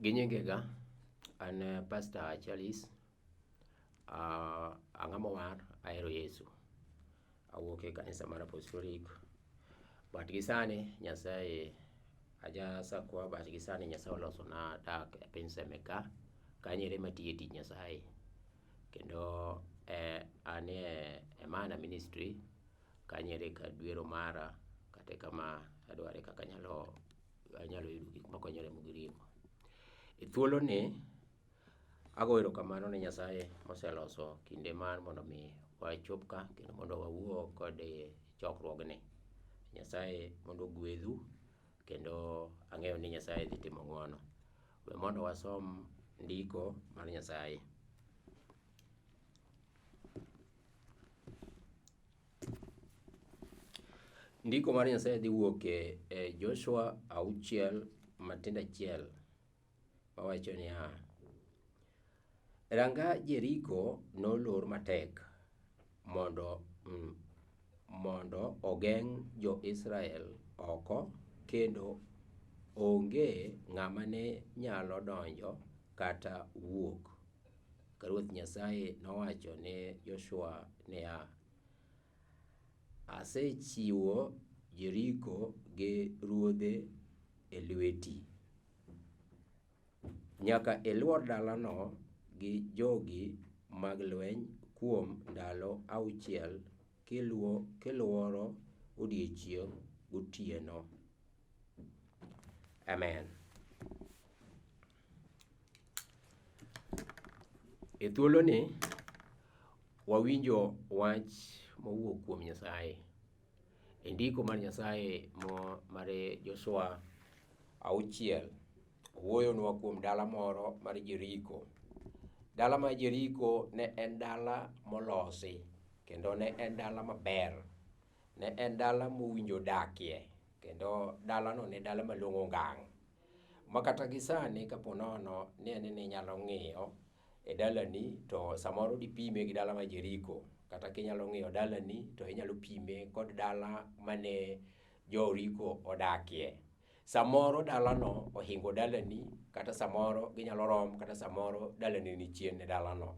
Gi nyingega, an Pastor Charles, ang'ama owar, ahero Yesu. Awuok e kanisa mar Apostolic. But gi sani Nyasaye aja Sakwa but gi sani Nyasaye olosona dak e piny Seme ka, kanyo ere ema atiye tich Nyasaye. Kendo anie Emana Ministry, kanyo ere kar dwero mara kata e kama adware kaka anyalo anyalo yudo gik makonyo remo gi ring'o. E thuolo ni, ago erokamano ne Nyasaye moseloso kinde mar mondo mi wachop ka kendo mondo wawuo kod chokruogni. Nyasaye mondo ogwedhu kendo ang'eyo ni Nyasaye dhi timo ng'uono. We mondo wasom ndiko mar Nyasaye. Ndiko mar Nyasaye dhi wuok e Joshua auchiel matindo achiel mawacho niya, Ranga Jeriko nolor matek mondo mondo ogeng' jo-Israel oko kendo onge ng'ama ne nyalo donjo kata wuok. Ruoth Nyasaye nowacho ne Joshua niya, Asechiwo Jeriko gi ruodhe e lweti. Nyaka ilwor dalano gi jogi mag lweny kuom ndalo auchiel kilworo odiechieng' gotieno. Amen. E thuoloni wawinjo wach mowuok kuom Nyasaye. E ndiko mar Nyasaye mar Joshua auchiel owuoyonwa kuom dala moro mar Jeriko. Dala mar Jeriko ne en dala molosi kendo ne en dala maber. Ne en dala mowinjo dakie kendo dalano ne dala malong'o ngang'. Ma kata gi sani kapo nono ni en ni inyalo ng'iyo e dalani to samoro dipime gi dala mar Jeriko kata kinyalo ng'iyo dalani to inyalo pime kod dala mane jo-Jeriko odakie. Samoro dalano ohingo dalani kata samoro ginyalo rom kata samoro dalani ni chien ne dalano.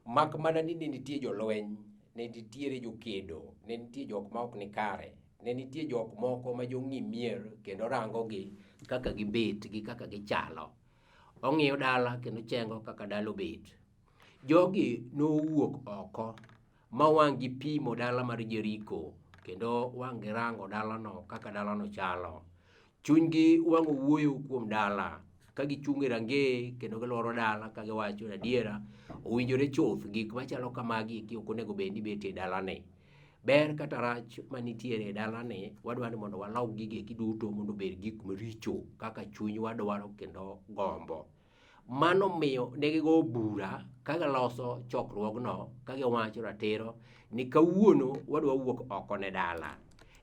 Mak mana ni ne nitie jolweny, ne nitiere jokedo, ne nitie jok ma ok ni kare, ne nitie jok moko ma jong'i mier kendo rangogi kaka gibet gi kaka gichalo. Ong'iyo dala kendo chengo kaka dala obet. Jogi nowuok oko ma wang' gipimo dala mar Jeriko kendo wang' girango dalano kaka dalano chalo. Chunygi wang' owuoyo kuom dala ka gichung' e rangeye kendo gilworo dala ka giwacho ni adiera owinjore chuth gik machalo kamagi eki ok onego bed ni betie e dalani. Ber kata rach manitiere e dalani wadwa ni mondo walok gigi eki duto mondo obed gik maricho kaka chunywa dwaro kendo gombo. Mano miyo ne gigo bura ka giloso chokruogno ka giwacho ratiro ni kawuono wadwa wuok oko ne dala.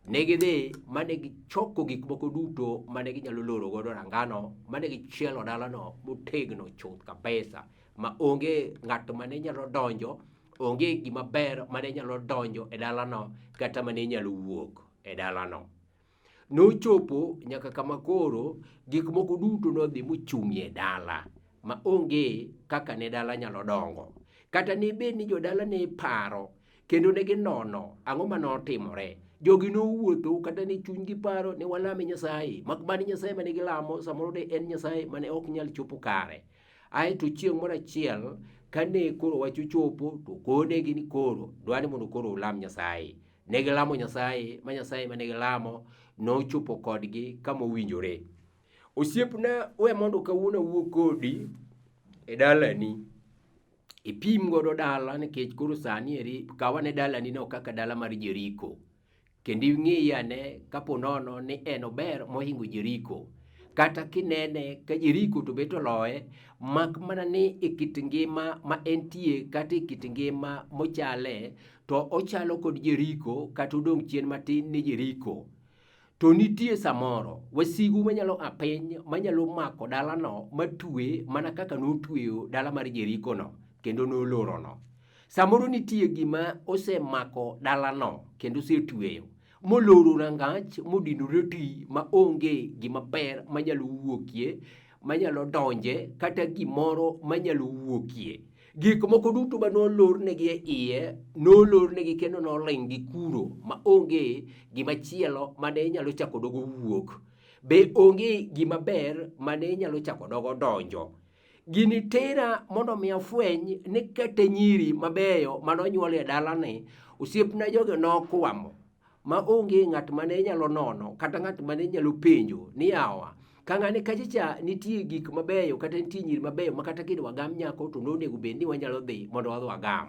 Ne gidhi ma ne gichoko gik moko duto mane ginyalo loro godo rangano, mane gichielo dalano motegno chuth kabisa ma onge ng'at mane nyalo donjo, onge gima ber mane nyalo donjo e dalano kata mane nyalo wuok e dalano. Nochopo nyaka kama koro gik moko duto nodhi mochung'ie dala ma onge kaka ne dala nyalo dongo. Kata ne bed ni jodala ne paro kendo ne ginono ang'o ma notimore. Jogi nowuotho kata ne chunygi paro ni walame Nyasaye, mak mana Nyasaye mane gilamo samoro ne en Nyasaye mane ok nyal chopo kare. Aeto chieng' moro achiel kane koro wach ochopo to konegi ni koro dwa ni mondo koro ulam Nyasaye. Ne gilamo Nyasaye, ma Nyasaye mane gilamo nochopo kodgi kama owinjore. Osiepna, we mondo kawuono awuo kodi e dalani. Ipim godo dala nikech koro sani eri kaw ane dalani no kaka dala mar Jeriko. Kendo ing'i ane kapo nono ni en ober mohingo Jeriko. Kata kinene ka Jeriko to bet oloye, mak mana ni e kit ngima ma entie kata e kit ngima mochale, to ochalo kod Jeriko kata odong' chien matin ni Jeriko. To nitie samoro wasigu manyalo a piny manyalo mako dalano matwe mana kaka notweyo dala mar Jeriko no kendo nolorono. Samoro nitie gima osemako dalano kendo osetweyo moloro rangach modinore ti ma onge gima ber manyalo wuokie manyalo donje kata gimoro manyalo wuokie. Gik moko duto ma nolornegi e iye nolornegi kendo noling'gi kuro ma onge gima chielo mane nyalo chako dogo wuok. Be onge gima ber mane nyalo chako dogo donjo. Gini tera mondo mi afweny ni kata nyiri mabeyo mane onyuol e dalani, osiepna jogi nokwamo ma onge ng'at mane nyalo nono kata ng'at mane nyalo penjo ni yawa ka ng'ani kacha cha nitie gik mabeyo kata nitie nyiri mabeyo ma kata kidwa gam nyako to nonego bed ni wanyalo dhi mondo wadhi wagam.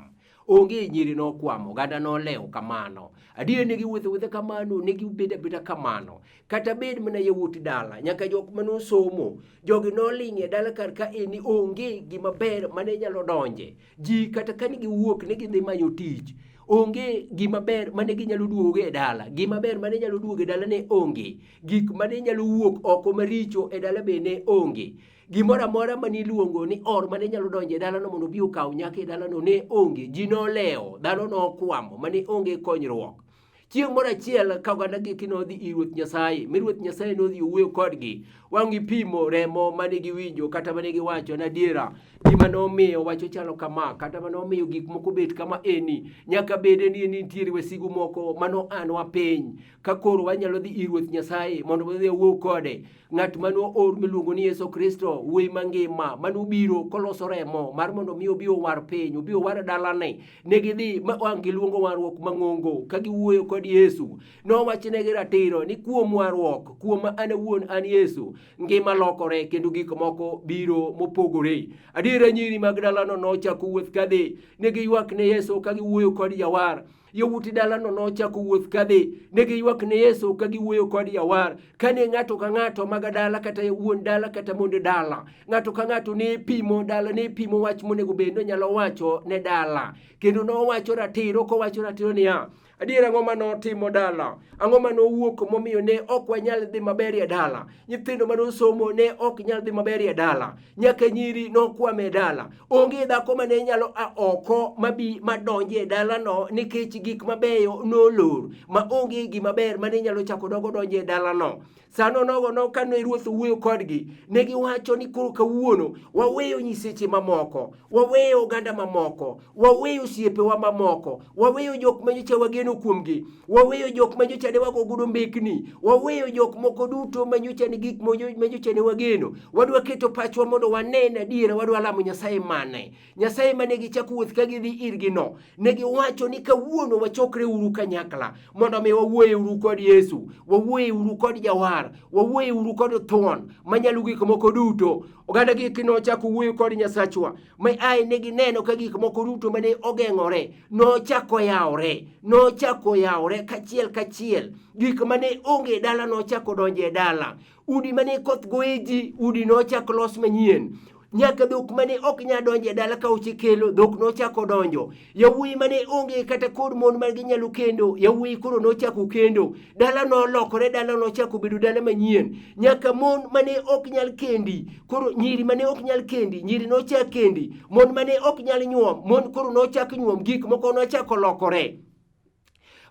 Onge nyiri nokwamo, oganda nolewo kamano. Adier ne giwuotho awuotha kamano, ne gibedo abeda kamano. Kata bed mana yawuot dala, nyaka jok mane osomo, jogi noling' e dala kar ka eni onge gima ber mane nyalo donje. Ji kata kane giwuok ne gidhi manyo tich, onge gima ber mane ginyalo duogo e dala. Gima ber mane nyalo duogo e dala ne onge. Gik mane nyalo wuok oko maricho e dala be ne onge. Gimoro amora mane iluongo ni or mane nyalo donjo e dalano mondo obi okaw nyako e dalano ne onge. Ji nolewo, dhano nokwamo mane onge konyruok. Chieng' moro achiel ka oganda gi nodhi ir Ruoth Nyasaye, mi Ruoth Nyasaye nodhi owuoyo kodgi. Wang' gipimo remo mane giwinjo kata mane giwacho en adiera. Gima nomiyo wach ochalo kama, kata mane omiyo gik moko bet kama eni, nyaka bede ni nitiere wasigu moko mano anwa piny. Ka koro wanyalo dhi ir Ruoth Nyasaye mondo wadhi wawuo kode. Ng'at mane oor miluongo ni Yesu Kristo, wuoyi mangima, mane obiro koloso remo mar mondo mi obi owar piny, obi owar dalane. Ne gidhi ma wang' giluongo warruok mang'ongo ka giwuoyo kod Yesu. Nowachnegi ratiro ni kuom warruok, kuom an awuon an Yesu, ngima lokore kendo gik moko biro mopogore. Adiera nyiri mag dalano nochako wuoth kadhi, ne giywak ne Yesu ka giwuoyo kod jawar. Yawuot dalano nochako wuoth kadhi, ne giywak ne Yesu ka giwuoyo kod jawar. Kane ng'ato ka ng'ato mag dala kata wuon dala kata mond dala, ng'ato ka ng'ato ne pimo dala, ne pimo wach monego bed ni onyalo wacho ne dala. Kendo nowacho ratiro kowacho ratiro niya, adier ang'o ma notimo dala? Ang'o ma nowuok momiyo ne ok wanyal dhi maber e dala? Nyithindo mane osomo ne ok nyal dhi maber e dala. Nyaka nyiri nokwam e dala. Onge dhako mane nyalo a oko mabi madonji e dalano nikech gik mabeyo nolor ma onge gima ber mane nyalo chako dogo donjo e dalano. Sano nogo no kane ruoth owuoyo kodgi, ne giwacho ni koro kawuono waweyo nyiseche mamoko, waweyo oganda mamoko, waweyo osiepewa mamoko, waweyo jok ma nyocha wageno kuomgi, waweyo jok ma nyocha ne wago godo mbekni, waweyo jok moko duto ma nyocha ni gik ma nyocha ne wageno. Wadwa keto pachwa mondo wanen adiera, wadwa lamo Nyasaye mane. Nyasaye mane gichako wuoth ka gidhi irgi no, ne giwacho ni kawuono wachokre uru kanyakla mondo mi wawuoye uru kod Yesu, wawuoye uru kod Jawar, wawuoye uru kod thuon manyalo gik moko duto. Oganda gi nochako wuoyo kod Nyasachwa, ma ae ne gineno ka gik moko duto mane ogeng'ore nochako yawore, nochako yawore kachiel kachiel. Gik mane onge e dala nochako donjo e dala. Udi mane koth goye ji, udi nochak los manyien. Nyaka dhok mane ok nyal donjo e dala ka osekelo, dhok nochako donjo. Yawuoyi mane onge kata kod mon ma ginyalo kendo, yawuoyi koro nochako kendo. Dala nolokore, dala nochako bedo dala manyien. Nyaka mon mane ok nyal kendi, koro nyiri mane ok nyal kendi, nyiri nochak kendi. Mon mane ok nyal nyuom, mon koro nochak nyuom, gik moko nochako lokore.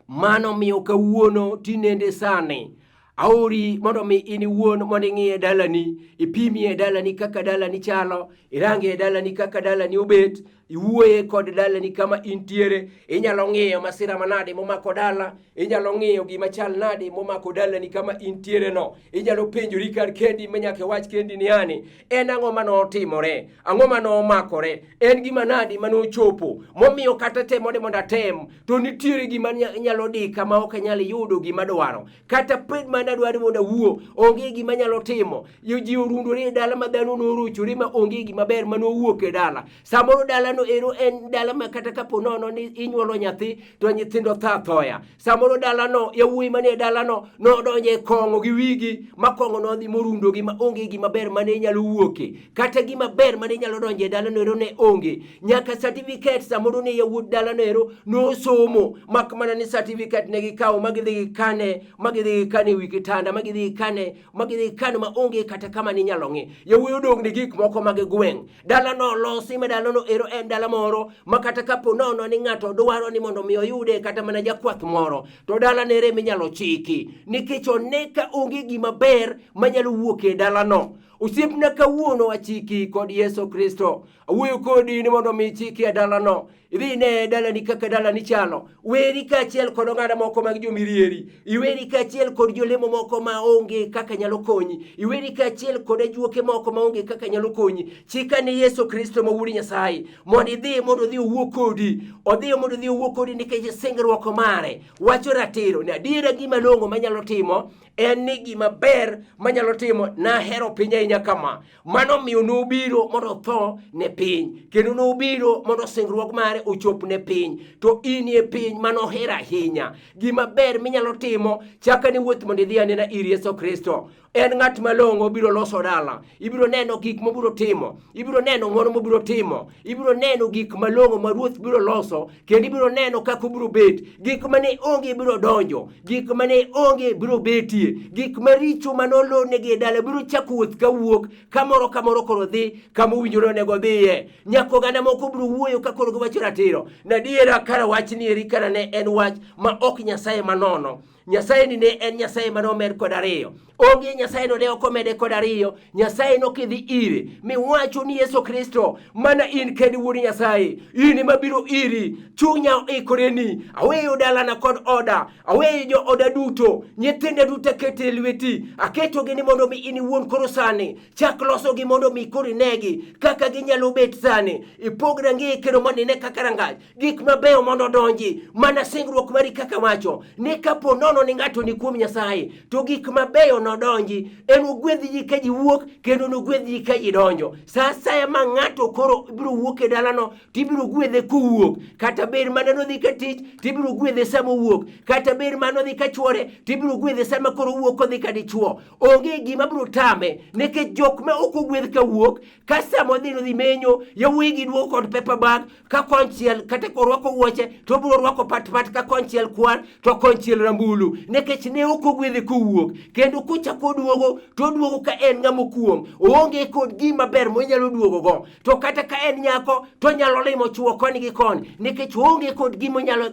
Mano miyo kawuono tinende sani aori mondo mi in iwuon mondo ing'i e dalani, ipimie e dalani kaka dalani chalo, irangie e dalani kaka dalani obet, iwuoye kod dalani kama intiere, inyalo ng'iyo masira manade momako dala, inyalo ng'iyo gima chal nade momako dalani kama intiere no, inyalo penjori kar kendi manyaka iwach kendi ni ani, en ang'o mane otimore, ang'o mane omakore, en gima nadi mane ochopo momiyo kata temo ni mondo atem to nitiere gima nyalo dika ma ok anyal yudo gima dwaro, kata bed mana adwaro mondo awuo, onge gima nyalo timo. Ji orundore e dala ma dhano norochore ma onge gima ber mane owuok e dala. Samoro dalano ero en dala ma kata kapo nono ni inyuolo nyathi to nyithindo tho athoya. Samoro dalano yawuoyi manie dalano nodonjo e kong'o gi wigi ma kong'o nodhi morundogi ma onge gima ber mane nyalo wuoke, kata gima ber mane nyalo donjo e dalano ero ne onge. Nyaka certificate samoro ne yawuot dalano ero nosomo, mak mana ni certificate ne gikawo ma gidhi gikane, ma gidhi gikane e wi kitanda, ma gidhi gikane, ma gidhi gikane ma onge kata kama ninyalo ng'i. Yawuoyi odong' ni gik moko mag gweng'. Dalano olosi ma dalano ero en dala moro ma kata kapo nono ni ng'ato dwaro ni mondo mi oyude kata mana jakwath moro, to dalano ere minyalo chiki, nikech one ka onge gima ber manyalo wuok e dalano. Osiepna kawuono achiki kod Yesu Kristo. Awuoyo kodi ni mondo mi ichiki e dalano. Idhi ine dalani kaka dalani chalo. Weri kaachiel kod oganda moko mag jomirieri. Iweri kaachiel kod jolemo moko ma onge kaka nyalo konyi. Iweri kaachiel kod ajuoke moko ma onge kaka nyalo konyi. Chika ni Yesu Kristo ma Wuod Nyasaye mondo idhi mondo odhi owuo kodi. Odhi mondo odhi owuo kodi nikech singruok mare wacho ratiro ni adiera gima long'o manyalo timo en ni gima ber manyalo timo nahero piny ahinya kama mano miyo nobiro mondo otho ne piny kendo nobiro mondo singruok mare ochop ne piny to in e piny manohero ahinya gima ber minyalo timo chaka ne wuoth mondo idhi anena ir Yesu Kristo en ng'at malong'o obiro loso dala ibiro neno gik mobiro timo ibiro neno ng'wono mobiro timo ibiro neno gik malong'o ma ruoth biro loso kendo ibiro neno kaka obiro bet gik mane onge biro donjo gik mane onge biro betie gik maricho mane olornegi e dala biro chako wuoth ka wuok kamoro kamoro koro dhi kama owinjore onego odhiye nyaka oganda moko biro wuoyo ka koro giwacho ratiro nadiera kara wachni eri kara ne en wach ma ok nyasaye manono Nyasaye ni ne en Nyasaye mane omed kod ariyo. Onge Nyasaye no ne ok omede kod ariyo. Nyasaye nokidhi ire miwacho ni Yesu Kristo mana in kendi wuod Nyasaye. In ema biro iri. Chunya oikore ni. Aweyo dalana kod oda. Aweyo jooda duto. Nyithinda duto aketo e lweti. Aketogi ni mondo mi in iwuon koro sani. Chak losogi mondo mi koro inegi kaka ginyalo bet sani. Ipog rangeye kendo mondo ine kaka rangach. Gik mabeyo mondo odonji mana singruok mari kaka wacho ni kapo nono ni ng'ato ni kuom Nyasaye to gik mabeyo nodonji. En ogwedh ji ka ji wuok kendo nogwedh ji ka ji donjo. Sa asaya ma ng'ato koro biro wuok e dalano to ibiro gwedhe kowuok. Kata ber mana nodhi ka tich to ibiro gwedhe sama owuok. Kata ber mana odhi ka chuore to ibiro gwedhe sama koro owuok kodhi ka dichuo. Onge gima biro tame nikech jok ma ok ogwedh ka wuok ka sama odhi nodhi menyo yawuoyi gi duogo kod paper bag ka konchiel kata korwako wuoche to obiro rwako patpat ka konchiel kwar to konchiel rambulu nikech ne ok ogwedhe kowuok kendo kochako oduogo to oduogo ka en ng'ama okuong' oonge kod gima ber monyalo duogogo to kata ka en nyako to onyalo limo chuo koni gi koni nikech oonge kod gima onyalo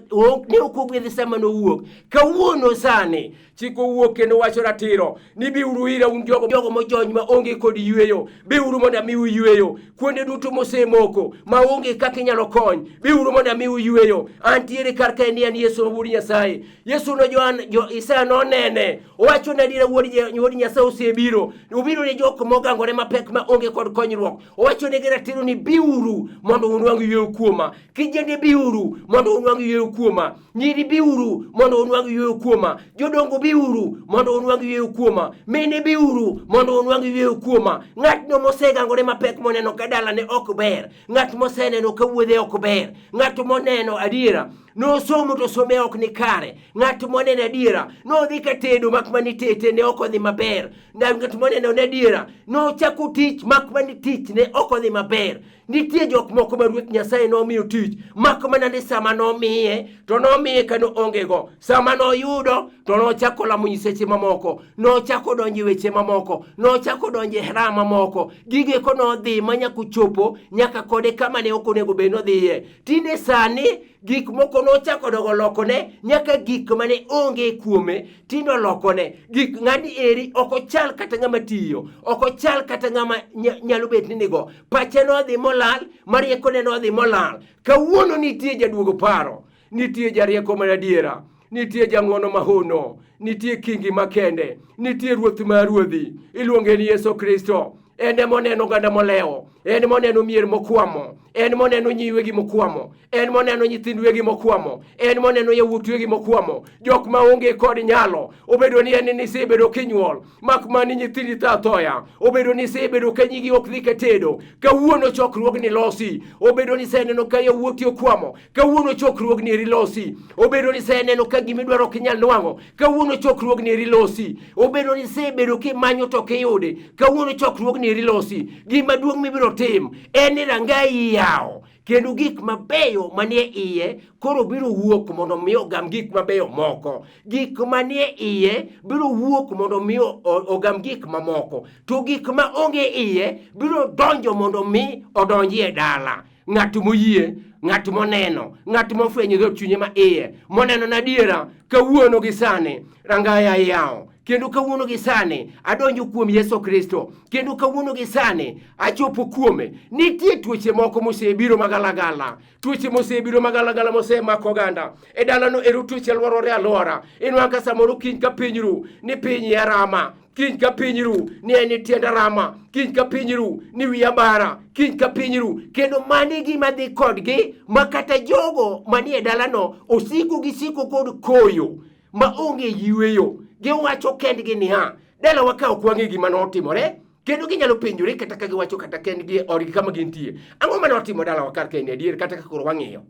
ne ok ogwedhe sama nowuok kawuono sani Chik owuok kendo wacho ratiro ni biuru ira un jogo, jogo mojony ma onge kod yueyo, biuru mondo amiu yueyo. Kuonde duto mosemoko ma onge kaka inyalo kony, biuru mondo amiu yueyo. Antiere kar kae ni an Yesu ma Wuod Nyasaye. Yesu no Joan jo Isaya nonene, owacho ni adiera Wuod Nyasaye osebiro. Obiro ne jok mogangore mapek ma onge kod konyruok. Owacho negi ratiro ni biuru mondo unwang' yueyo kuoma. Kijende biuru mondo unwang' yueyo kuoma. Nyiri biuru mondo unwang' yueyo kuoma. Jodongo biuru mondo unwang' yueyo kuoma. Mine biuru mondo unwang' yueyo kuoma. Ng'atno mosegangore mapek moneno ka dalane ok ber. Ng'at moseneno ka wuodhe ok ber. Ng'at moneno adiera nosomo to some ok ni kare. Ng'at moneno adiera nodhi ka tedo mak mana tete ne ok odhi maber. Ng'at moneno ne adiera nochako tich mak mana tich ne ok odhi maber. Nitie jok moko ma Ruoth Nyasaye nomiyo tich, mak mana ni sama nomiye to nomiye ka noongego. Sama noyudo to nochako lamo nyiseche mamoko, nochako donjo e weche mamoko, nochako donjo e hera mamoko. Gige ko nodhi ma nyaka ochopo nyaka kode kama ne ok onego bed nodhiye. Tinde sani gik moko nochako dogo lokone nyaka gik mane onge kuome tinde olokone gik ng'ani eri ok ochal kata ng'ama tiyo ok ochal kata ng'ama nyalo bet ni nigo pache nodhi molal mariekone nodhi molal kawuono nitie jaduogo paro nitie jarieko mar adiera nitie jang'wono mahono nitie kingi makende nitie ruoth mar ruodhi iluonge ni yesu kristo en ema oneno oganda molewo en ema oneno mier mokwamo en moneno nyi wegi mokwamo en moneno nyithind wegi mokwamo en moneno yawuot wegi mokwamo jok ma onge kod nyalo obedo ni en nisebedo kinyuol mak mani nyithindi tho athoya obedo ni isebedo ka nyigi ok dhi ka tedo kawuono chokruogni losi obedo ni iseneno ka yawuoti okwamo kawuono chokruogni eri losi obedo ni iseneno ka gimidwaro ok inyal nwang'o kawuono chokruogni eri losi obedo ni isebedo kimanyo to ok iyudi kawuono chokruogni eri losi gima duong' mibiro tim en ni rangayi iyawo kendo gik mabeyo manie iye koro biro wuok mondo mi ogam gik mabeyo moko gik manie iye biro wuok mondo mi ogam gik mamoko to gik ma onge iye biro donjo mondo mi odonji e dala ng'at moyie ng'at moneno ng'at mofwenyo dhood chunye ma iye moneno na adiera kawuono gi sani rangaya iyawo. Kendo kawuono gi sani adonjo kuom Yesu Kristo. Kendo kawuono gi sani achopo kuome. Nitie tuoche moko mosebiro magalagala. Tuoche mosebiro magalagala mosemako oganda. E dalano ero tuoche lworore alwora. Inwang'o ka samoro kiny ka piny ru ni piny ya rama. Kiny ka piny ru ni en tienda rama. Kiny ka piny ru ni wiya bara. Kiny ka piny ru. Kendo mano e gima dhi kodgi ma kata jogo manie dalano osiko gisiko kod koyo ma onge yueyo. Giwacho kendgi niya, dalawa ka ok wang'e gima notimore, kendo ginyalo penjore kata ka giwacho kata kendgi e odgi kama gintie. Ang'o mane otimo dalawa kar kaeni adier kata ka koro wang'iyo?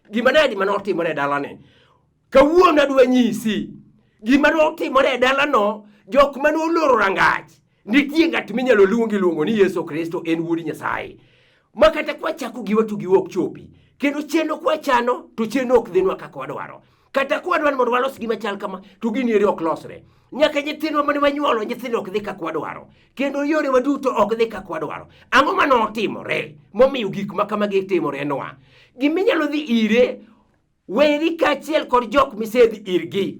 Gima nadi mane otimore e dalani? Kawuono adwa nyisi gima notimore e dalano, jok mane oloro rangach, nitie ng'at minyalo luong iluongo ni Yesu Kristo, en wuod Nyasaye. Ma kata kwachako giwa to giwa ok chopi. Kendo chenro kwachano to chenro ok dhinwa kaka wadwaro. Kata kwadwa ni mondo walos gima chal kama to gini eri ok losre. Nyaka nyithindwa mane wanyuolo nyithindo ok dhi kaka wadwaro. Kendo yorewa duto ok dhi kaka wadwaro. Ang'o mane otimore momiyo gik ma kamagi timorenwa? Giminyalo dhi ire weri kaachiel kod jok misedhi irgi.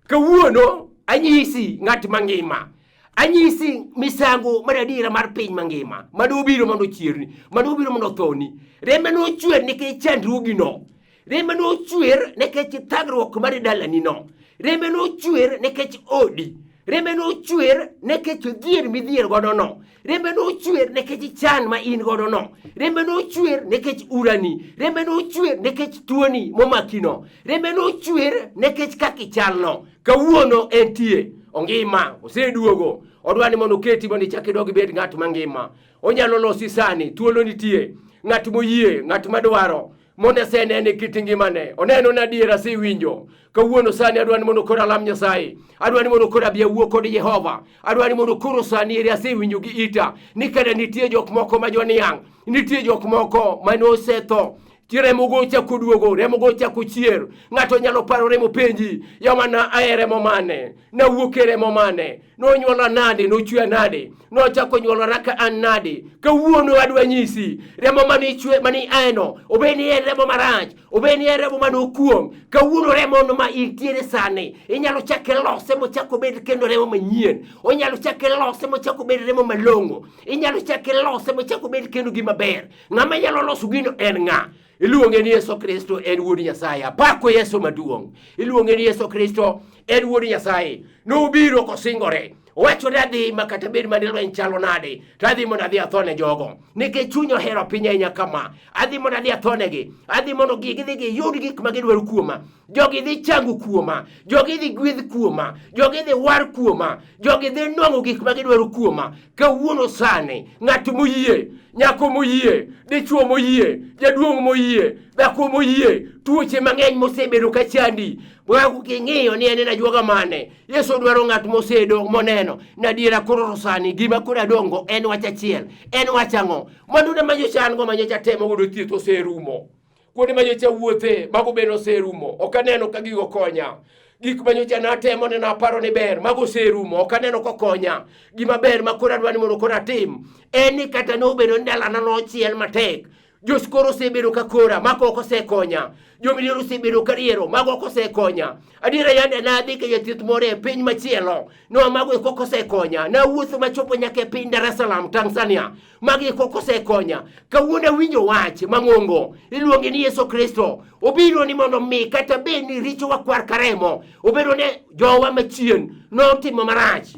Kawuono anyisi ng'at mangima. Anyisi misango mar adiera mar piny mangima mane obiro mondo ochierni, mane obiro mondo othoni. Rembe nochwer nikech chandruogino. Rembe nochwer nikech thagruok mar dalanino. Rembe nochwer nikech odi. Rembe nochwer nikech dhier midhier godo no. Rembe nochwer nikech chan ma in godo no. Rembe nochwer nikech urani. Rembe nochwer nikech tuoni momakino. Rembe nochwer nikech kaka ichalno. Kawuono entie, ongima, oseduogo. Odwa ni mondo oketi mondo ichak idog ibed ng'at mangima. Onyalo losi sani, thuolo nitie. Ng'at moyie, ng'at madwaro mondo asenene kit ngimane. Oneno na adier asewinjo. Kawuono sani adwa ni mondo koro alam Nyasaye. Adwa ni mondo koro abi awuo kod Jehova. Adwa ni mondo koro sani eri asewinjo gi ita ni kada nitie jok moko ma joniang', nitie jok moko mane osetho remo go ochako duogo, remo go ochako chier. Ng'ato nyalo paro remo penji, yawa na ae remo mane? Nawuok e remo mane? Nonyuola nade? Nochweya nade? Nochako nyuolora ka an nade? Kawuono adwa nyisi, remo mane ichwe mane iaeno, obed ni en remo marach, obed ni en remo mane okuong', kawuono remono ma intiere sani, inyalo chak ilose mochak obed kendo remo manyien. Onyalo chak ilose mochak obed remo malong'o. Inyalo chak ilose mochak obed kendo gima ber. Ng'ama nyalo loso gino en ng'a? Iluonge ni Yesu Kristo en wuod Nyasaye. Apako Yesu maduong'. Iluonge ni Yesu Kristo en wuod Nyasaye. Nobiro kosingore. Owacho ni adhi ma kata bed mane lweny chalo nade, to adhi mondo adhi athone jogo. Nikech chuny ohero piny ahinya kama. Adhi mondo adhi athonegi. Adhi mondo gidhi giyud gik ma gidwaro kuoma. Jogi dhi chango kuoma. Jogi dhi gwedh kuoma. Jogi dhi war kuoma. Jogi dhi nwang'o gik ma gidwaro kuoma. Kawuono sani, ng'at moyie, nyako moyie, dichuo moyie, jaduong' moyie, dhako moyie, tuoche mang'eny mosebedo ka chandi, wago king'iyo ni en en ajuoga mane. Yesu dwaro ng'at mosedo moneno ni adiera koro to sani gima koro adong'go en wach achiel. En wach ang'o? Mwandu ma nyocha an go ma nyocha atemo godo thieth oserumo. Kuonde ma nyocha wuothe mago bende oserumo. Ok aneno ka gigo konya. Gik ma nyocha natemo ne naparo ni ber mago oserumo. Ok aneno kokonya. Gima ber ma koro adwa ni mondo koro atim en ni kata nobedo ni dalana nochiel matek. Joskoro osebedo ka kora, mago ok osekonya. Jomiliero osebedo ka riero, mago ok osekonya. Adiera yande nadhi ka jathieth moro e piny machielo, no mago eko ok osekonya. Nawuotho machopo nyaka e piny Dar es Salaam, Tanzania, mago eko ok osekonya. Kawuono awinjo wach mang'ongo, iluonge ni Yesu Kristo. Obiro ni mondo mi kata bed ni richowa kwar ka remo, obedo ni jowa machien notimo marach.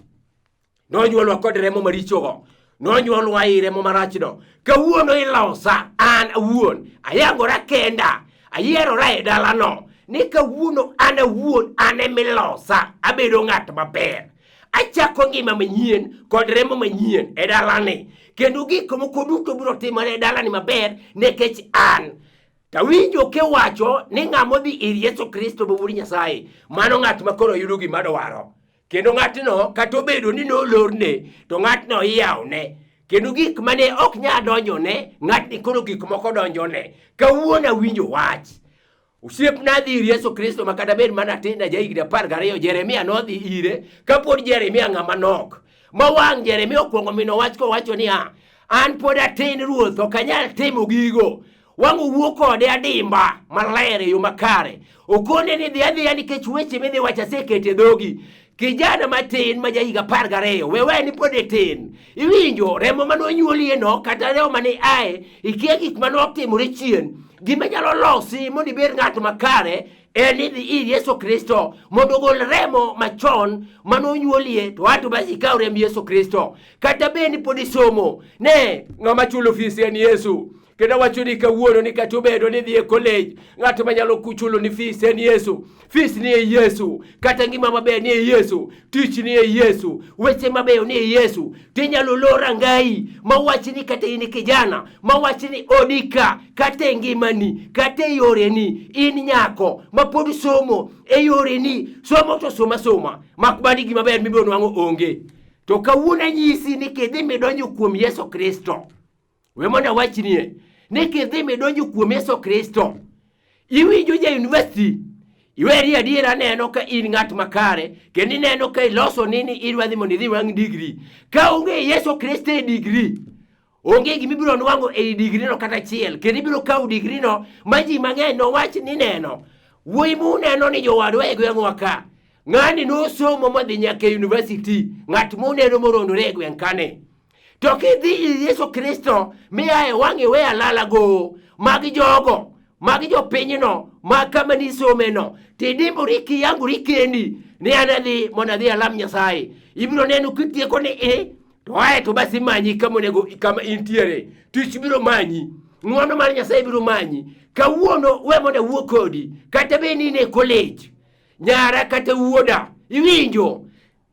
Nonyuolwa kod remo marichogo. Nonyuolwa ei remo marachno. Kawuono ilosa an awuon. Ayangora kenda. Ayierora e dalano. Ni kawuono an awuon an emilosa. Abedo ng'at maber. Achako ngima manyien kod remo manyien e dalani. Kendo gik moko duto biro timore e dalani maber nikech an. Tawinjo kiwacho ni ng'ama odhi ir Yesu Kristo ma Wuod Nyasaye, mano ng'at ma koro yudo gima dwaro. Kendo ng'atno kata obedo ni nolorne, to ng'atno iyawone. Kendo gik mane ok nyal donjone, ng'atni koro gik moko donjone. Kawuono awinjo wach. Osiepna dhi ir Yesu Kristo ma kata bed mana tin ja higni 12, Jeremia nodhi ire kapod Jeremia ng'ama nok. Ma wang' Jeremia okwongo mino wach kowacho niya, an pod atin ruoth, ok anyal timo gigo. Wang' owuo kode adimba maler e yo makare. Okone ni dhi adhiya nikech weche midhi wacho aseketo e dhogi. Kijana matin ma jahiga 12, we we ni pod itin. Iwinjo remo mane onyuolie no kata remo mane iae, ikia gik mane otimore chien. Gima nyalo losi mondo ibed ng'at makare en ni dhi ir Yesu Kristo mondo ogol remo machon mane onyuolie to ato basi ikaw remb Yesu Kristo. Kata bed ni pod isomo, ne ng'ama chulo fis en Yesu. Kendo awacho ni kawuono ni kata obedo ni idhi e college, ng'at manyalo chulo ni fis en Yesu. Fis ni e Yesu, kata ngima maber ni e Yesu, tich ni e Yesu, weche mabeyo ni e Yesu. Tinyalo lor rangayi mawach ni kata in kijana, mawach ni odi ka, kata e ngimani, kata e yoreni, in nyako ma pod somo e yoreni, somo to soma soma, mak mana gima ber mibiro nwang'o onge. To kawuono anyisi ni kidhi midonjo kuom Yesu Kristo, we mondo awachnie ni kidhi midonjo kuom Yesu Kristo, iwinjo ja university, iweri adiera neno ka in ng'at makare, kendo ineno ka iloso nini idwa dhi mondo idhi wang' degree. Ka onge Yesu Kristo e degree, onge gima ibiro nwang'o ei degree no kata achiel, kendo ibiro kawo degree no ma ji mang'eny nowach ni neno. Wuoyi muneno ni jowadwa e gweng'wa ka, ng'ani nosomo modhi nyaka e university, ng'at muneno morondore e gweng' kane. To kidhi ir Yesu Kristo mia e wang' iwe alala go mag jogo, mag jopinyno, mag kama nisomeno, tidimbori kiyangori kendi ni an adhi mondo adhi alam Nyasaye. Ibiro neno kitieko ni i, to ae to basi manyi kama onego kama intiere. Tich biro manyi, ng'wono mar Nyasaye biro manyi. Kawuono we mondo awuo kodi, kata bed ni in e college, nyara kata wuoda, iwinjo?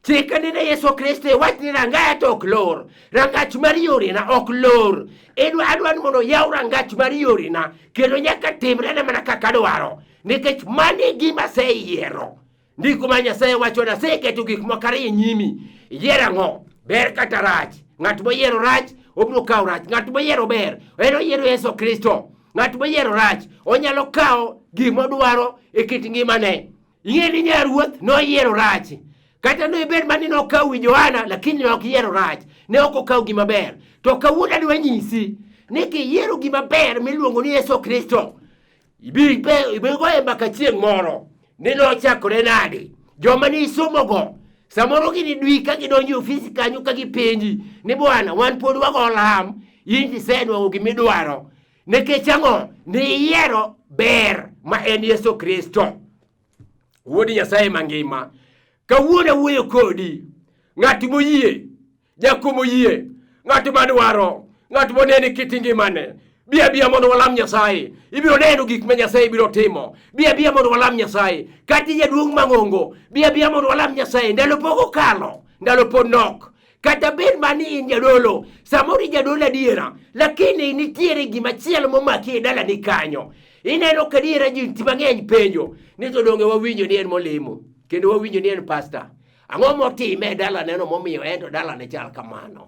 Chika ni ne Yesu Kristo iwach ni rangaya to ok lor. Rangach mar yorena ok lor. Edwa adwa ni mondo yaw rangach mar yorena kendo nyaka timrena mana kaka adwaro. Nikech mano e gima aseyiero. Ndiko ma Nyasaye wacho ni aseketo gik moko ariyo e nyimi. Iyiero ang'o? Ber kata rach? Ng'at moyiero rach obiro kawo rach. Ng'at moyiero ber en oyiero Yesu Kristo. Ng'at moyiero rach onyalo kawo gima odwaro e kit ngimane. Ing'e ni nyar ruoth noyiero rach. Kata ne ibed mani nokawo wi Johana, lakini ne ok yiero rach. Ne ok okawo gima ber. To kawuono adwa nyisi ni kiyiero gima ber miluongo ni Yesu Kristo, ibi goye mbaka chieng' moro ni nochakore nade. Joma ni isomogo samoro ginidwi ka gidonjo e ofisi kanyo ka gipenji ni bwana wan pod wago lam, in tisenwang'o gimidwaro. Nikech ang'o? Niyiero ber ma en Yesu Kristo, Wuod Nyasaye mangima. Kawuono awuoyo kodi, ng'at moyie, jakom oyie, ng'at madwaro, ng'at monene kit ngimane. Bi abia mondo walam Nyasaye. Ibiro neno gik ma Nyasaye biro timo. Bi abia mondo walam Nyasaye. Kata jaduong' mang'ongo, bi abia mondo walam Nyasaye. Ndalo pok okalo, ndalo pod nok. Kata bed ma ni in jadolo, samoro in jadolo adiera, lakini nitiere gima chielo momaki e dalani kanyo. Ineno ka adiera ji mang'eny penjo ni to donge wawinjo ni en molemo kendo wawinjo ni en pasta. Ang'o motime e dalaneno momiyo en to dalane chal kamano?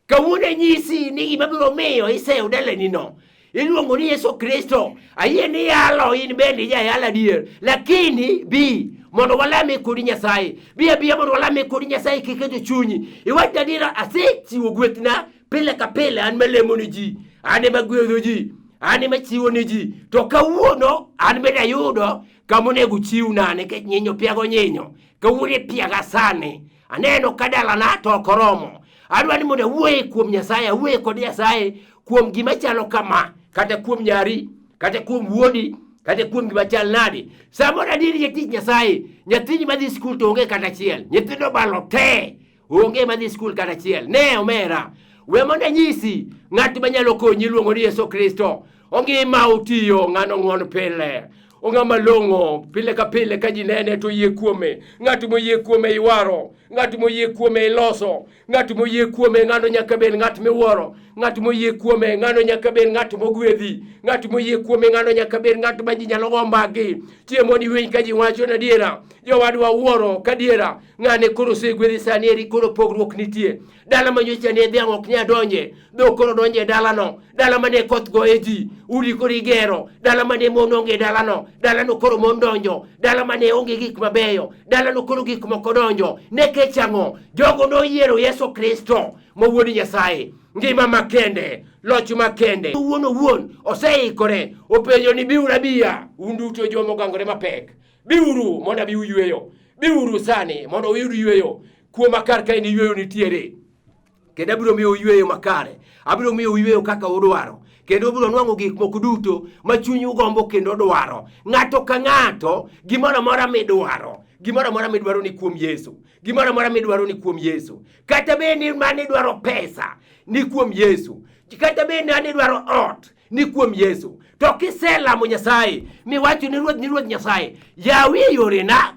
Kawuono anyisi ni gima biro miyo iseyo dalanino iluongo ni Yesu Kristo. Ayie ni yalo in bende ijayalo adier, lakini bi mondo walame kodi Nyasaye. Bi abiya mondo walame kodi Nyasaye kiketo chunyi. Iwach adiera, asechiwo gwethna pile ka pile, an malemo ni ji, an ema gwedho ji, an ema chiwo ni ji. To kawuono an bende ayudo kama onego chiwna nikech nyinyo piago nyinyo. Kawuono ipiaga sani. Aneno ka dalana to ok oromo. Adwa ni mondo awuoye kuom Nyasaye, awuoye kod Nyasaye kuom gima chalo kama, kata kuom nyari, kata kuom wuodi, kata kuom gima chal nade. Samoro adier jatich Nyasaye, nyathini madhi skul to onge kata achiel. Nyithindo obalo te, onge madhi skul kata achiel. Ne omera, we mondo anyisi ng'at manyalo konyi iluongo ni Yesu Kristo. Ongima otiyo, ng'ano ng'won pile. Ong'ama long'o, pile ka pile ka ji nene to yie kuome. Ng'at moyie kuome iwaro, ng'at moyie kuome iloso, ng'at moyie kuome ng'ano nyaka bed ng'at miwuoro, ng'at moyie kuome ng'ano nyaka bed ng'at mogwedhi, ng'at moyie kuome ng'ano nyaka bed ng'at ma ji nyalo go mbagi. Chieng' mondo iwinj ka ji wacho ni adiera, jowadwa wuoro kadiera, ng'ane koro osegwedhi sani eri koro pogruok nitie. Dala ma nyocha ne dhiang' ok nyal donje, dhok koro donjo e dalano. Dala mane koth goye ji, udi koro igero. Dala mane mon onge e dalano, dalano koro mon donjo. Dala mane onge gik mabeyo, dalano koro gik moko donjo. Nikech ang'o? Jogo noyiero Yesu Kristo ma Wuod Nyasaye. Ngima makende, loch makende. Owuon owuon oseikore, openjo ni biuru abiya, un duto joma ogangore mapek. Biuru mondo abi uyweyo. Biuru sani mondo uyud yweyo. Kuoma kar kae ni yweyo nitiere. Kendo abiro miyo yweyo makare. Abiro miyo yweyo kaka udwaro. Kendo ubiro nwang'o gik moko duto ma chunyu gombo kendo dwaro. Ng'ato ka ng'ato, gimoro amora midwaro, gimoro amora midwaro ni kuom Yesu. Gimoro amora midwaro ni kuom Yesu. Kata bed ni mane idwaro pesa, ni kuom Yesu. Kata bed ni mane idwaro ot, ni kuom Yesu. To kiselamo Nyasaye, miwacho ni Ruoth ni Ruoth Nyasaye, yawie yorena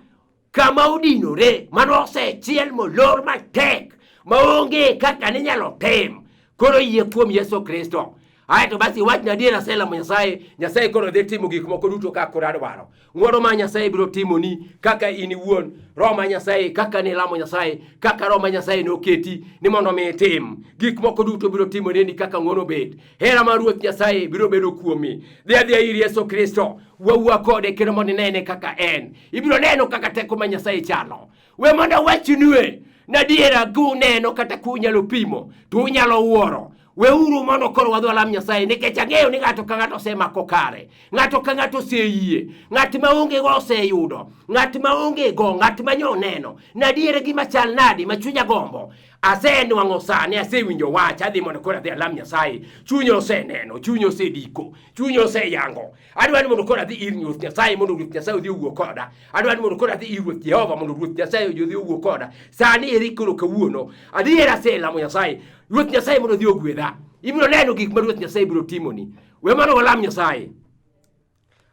kama odinore, mano osechiel molor matek, maonge kaka ninyalo tim. Koro yie kuom Yesu Kristo. Aeto basi wachna adier aselamo Nyasaye, Nyasaye koro dhi timo gik moko duto kaka koro adwaro. Ng'wono ma Nyasaye biro timoni kaka in iwuon, Roho ma Nyasaye kaka nilamo Nyasaye, kaka Roho ma Nyasaye noketi ni mondo mi itim. Gik moko duto biro timoreni kaka ng'wono bet. Hera mar Ruoth Nyasaye biro bedo kuomi. Dhi adhiya ir Yesu Kristo, wuo kode kendo mondo inene kaka en. Ibiro neno kaka teko ma Nyasaye chalo. We mondo awachnue, nadiera kuneno kata kunyalo pimo, to unyalo wuoro. Weuru mondo koro wadhi walam Nyasaye nikech ang'eyo ni ng'ato ka ng'ato osemako kare. Ng'ato ka ng'ato oseyie. Ng'at ma onge go oseyudo. Ng'at ma onge go, ng'at ma nyo neno. Nadiera gima chal nadi ma chunya gombo. Asenwang'o sani, asewinjo wach, adhi mondo koro adhi alam Nyasaye. Chunya oseneno, chunya osediko, chunya oseyango. Adwa ni mondo koro adhi ir Ruoth Nyasaye mondo Ruoth Nyasaye odhi owuo koda. Adwa ni mondo koro adhi ir Ruoth Jehova mondo Ruoth Nyasaye odhi owuo koda. Sani eri koro kawuono, adiera aselamo Nyasaye. Ruoth Nyasaye mondo odhi ogwedha. Ibiro neno gik ma Ruoth Nyasaye biro timoni. We mano walam Nyasaye.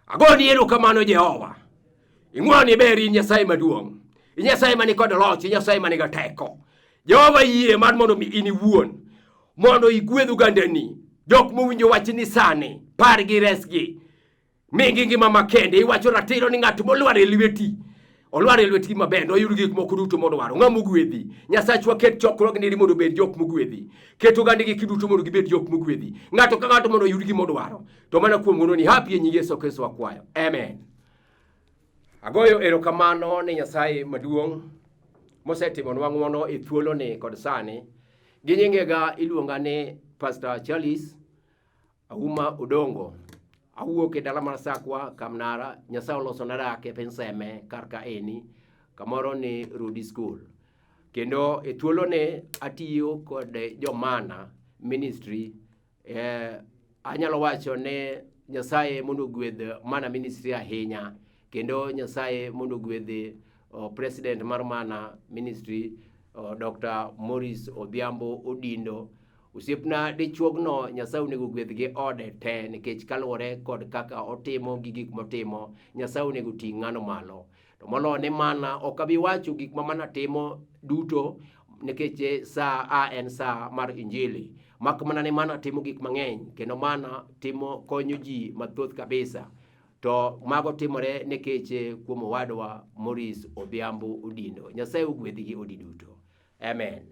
Agoni erokamano Jehova. Ing'woni ber in Nyasaye maduong'. In Nyasaye mani kod loch, in Nyasaye mani gi teko. Jehova yie mar mondo mi in iwuon mondo igwedh ogandani. Jok mowinjo wachni sani, pargi resgi. Migi ngima makende. Iwacho ratiro ni ng'at molwar e lweti olwar e lwetgi maber noyud gik moko duto modwaro. Ng'ama ogwedhi. Nyasachwa ket chokruogni mondo obed jok mogwedhi. Ket ogandagi duto mondo gibed jok mogwedhi. Ng'ato ka ng'ato mondo oyud gima odwaro. To mana kuom ng'wononi hapi e nying Yesu Kristo wakwayo. Amen. Agoyo erokamano ne Nyasaye maduong' mosetimonwa ng'wono e thuoloni kod sani. Gi nyingega iluonga ni Pastor Charles Auma Odongo. Awuok e dala mar Sakwa, Kamnara. Nyasaye olosona dak e piny Seme kar ka eni, kamoro ni Rudi School. Kendo e thuoloni atiyo kod Jomana Ministry. Anyalo wacho ni Nyasaye mondo ogwedh Mana Ministry ahinya kendo Nyasaye mondo ogwedh President mar Mana Ministry Dr. Maurice Odhiambo Odindo. Osiepna dichuogno Nyasaye onego ogwedh gi ode te nikech kaluwore kod kaka otimo gi gik motimo, Nyasaye onego oting' ng'ano malo. To moloyo ni mana ok abi wacho gik ma mana timo duto nikech sa a en sa mar injili. Mak mana ni mana timo gik mang'eny kendo mana timo konyo ji mathoth kabisa. To mago timore nikech kuom owadwa Maurice Odhiambo Odindo. Nyasaye ogwedhgi odi duto. Amen.